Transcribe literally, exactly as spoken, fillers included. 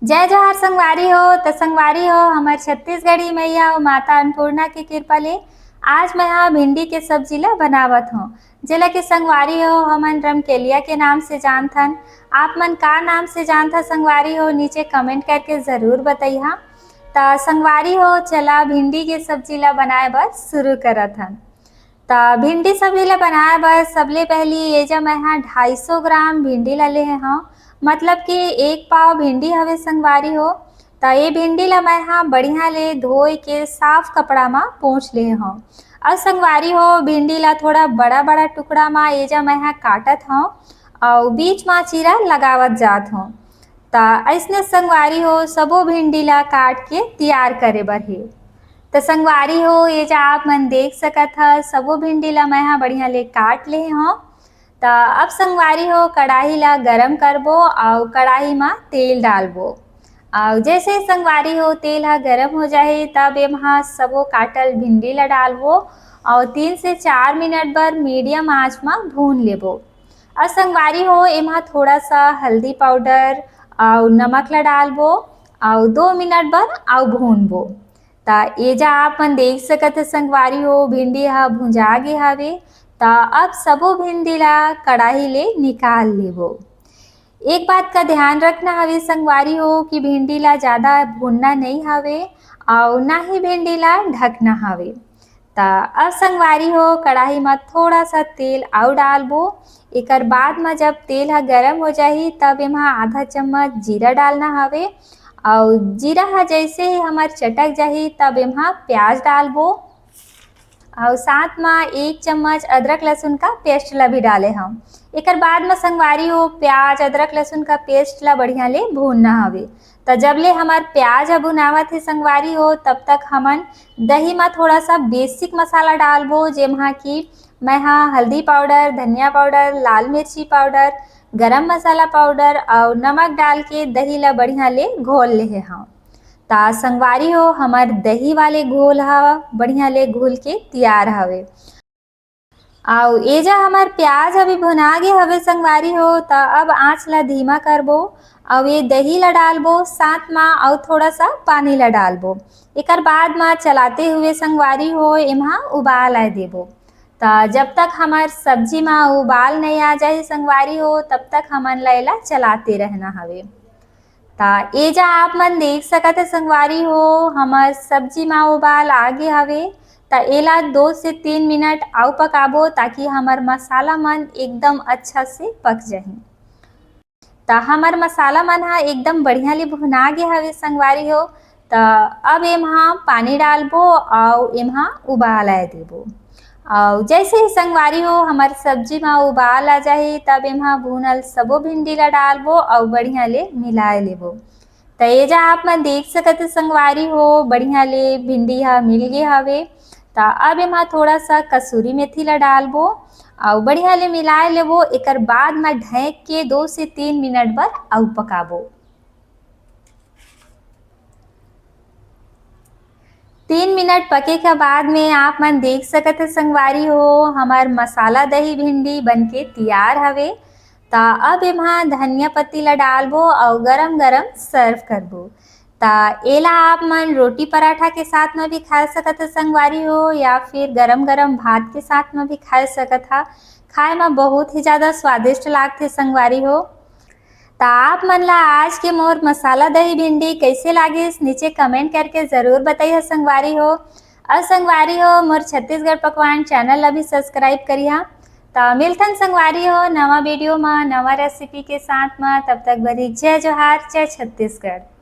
जय जोहार संगवारी हो। त संगवारी हो, हमर छत्तीसगढ़ी मैया अउ माता अन्नपूर्णा के कृपा ले आज मैं हा भिंडी के सब्जी ला बनावत हौं, जेला कि संगवारी हो हमन रमकेलिया के नाम से जानथन। आप मन का नाम से जानथा संगवारी हो, नीचे comment करके जरूर बतइहा। त संगवारी हो, चला भिंडी के सब्जी ला बनाए बर शुरू करत हन। त भिंडी सब्जी ला बनाए बर सबले पहली ये जा मैं हा ढाई सौ ग्राम भिंडी ला लेहे हौं, मतलब कि एक पाव भिंडी हवे संगवारी हो। त ये भिंडी ला मैं हा बढ़िया ले धोए के साफ कपड़ा मा पोंछ लेहे हौं। अउ संगवारी हो, भिंडी ला थोड़ा बड़ा बड़ा टुकड़ा मा ये जा मैं हा काटत हौं अउ बीच मा चीरा लगावत जात हौं। त अइसने संगवारी हो, सबो भिंडी ला काट के तियार करे बर हे। त संगवारी हो, ये जा आप मन देख सकत ह, सबो भिंडी ला मैं हा बढ़िया ले काट लेहे हौं। त अब संगवारी हो, कड़ाही ला गरम करबो अउ कड़ाही मा तेल डालबो। अउ जैसे ही संगवारी हो, तेल हा गरम हो जाही, तब एमा सबो काटल भिंडी ला डालबो अउ तीन से चार मिनट बर medium आंच मा भून लेबो। अउ संगवारी हो, एमा थोड़ा सा हल्दी powder अउ नमक ला डालबो अउ दो मिनट बर अउ भूनबो। त ये जा आप मन देख सकत ह संगवारी हो, भिंडी हा भुंजा गे हवे। त अब सबो भिंडी ला कड़ाही ले निकाल लेबो। एक बात का ध्यान रखना हवे संगवारी हो कि भिंडी ला ज्यादा भूनना नहीं हवे अउ ना ही भिंडी ला ढकना हवे। त अब संगवारी हो, कड़ाही म थोड़ा सा तेल अउ डालबो। एकर बाद म जब तेल ह गरम हो जाही, तब एमा आधा चम्मच जीरा डालना हवे अउ जीरा ह जैसे ही हमर चटक जाही, तब एमा प्याज डालबो। अउ साथ म एक चम्मच अदरक लहसुन का paste ला भी डाले हव। एकर बाद म संगवारी हो, प्याज, अदरक लहसुन का paste ला बढ़िया ले भूनना हवे। त जब ले हमर प्याज ह भुनावत हे संगवारी हो, तब तक हमन दही म थोड़ा सा basic मसाला डालबो, जेमा कि मैं हा हल्दी powder, धनिया powder, लाल मिर्ची powder, गरम मसाला powder अउ नमक डाल के दही ला बढ़िया ले घोल लेहे हव। त संगवारी हो, हमर दही वाले घोल ह बढ़िया ले घुल के तियार हवे। अउ ये जा हमर प्याज अभी भुना गे हवे संगवारी हो, त अब आंच ला धीमा करबो अउ ये दही ला डालबो, साथ मा अउ थोड़ा सा पानी ला डालबो। एकर बाद मा चलाते हुए संगवारी हो, एमा उबाल आए देबो। त जब तक हमर सब्जी मा उबाल नहीं आ जाए संगवारी हो, तब तक हमन ला एला चलाते रहना हवे। त ये जा आप मन देख सकत हे संगवारी हो, हमर सब्जी मा उबाल आ गे हवे। त एला दो से तीन मिनट अउ पकाबो, ताकि हमर मसाला मन एकदम अच्छा से पक जाही। त हमर मसाला मन ह एकदम बढ़िया ले भुना गे हवे संगवारी हो। त अब एमा पानी डालबो अउ एमा उबाल आए देबो। अउ जैसे ही संगवारी हो, हमर सब्जी मा उबाल आ जाही, तब एमा भूनल सबो भिंडी ला डालबो अउ बढ़िया ले मिलाए लेबो। त ये जा आप मन देख सकत हे संगवारी हो, बढ़िया ले भिंडी ह मिल गे हवे। त अब एमा थोड़ा सा कसूरी मेथी ला डालबो अउ बढ़िया ले मिलाए लेबो। एकर बाद म ढंक के दो से तीन मिनट बर अउ पकाबो। तीन मिनट पके के बाद में आप मन देख सकत हे संगवारी हो, हमर मसाला दही भिंडी बनके तियार हवे। त अब एमा धनिया पत्ती ला डालबो अउ गरम गरम serve करबो। त एला आप मन रोटी पराठा के साथ में भी खा सकत हे संगवारी हो, या फिर गरम गरम भात के साथ में भी खा सकत हा। खाए में बहुत ही ज्यादा स्वादिष्ट लागथे संगवारी हो। त आप मन ला आज के मोर मसाला दही भिंडी कैसे लागिस, नीचे comment करके जरूर बताइए संगवारी हो। अउ संगवारी हो, मोर छत्तीसगढ़ पकवान channel ला भी subscribe करिहा। त मिलथन संगवारी हो नवा video मा, नवा recipe के साथ मा। तब तक बरी जय जोहार, जय छत्तीसगढ़।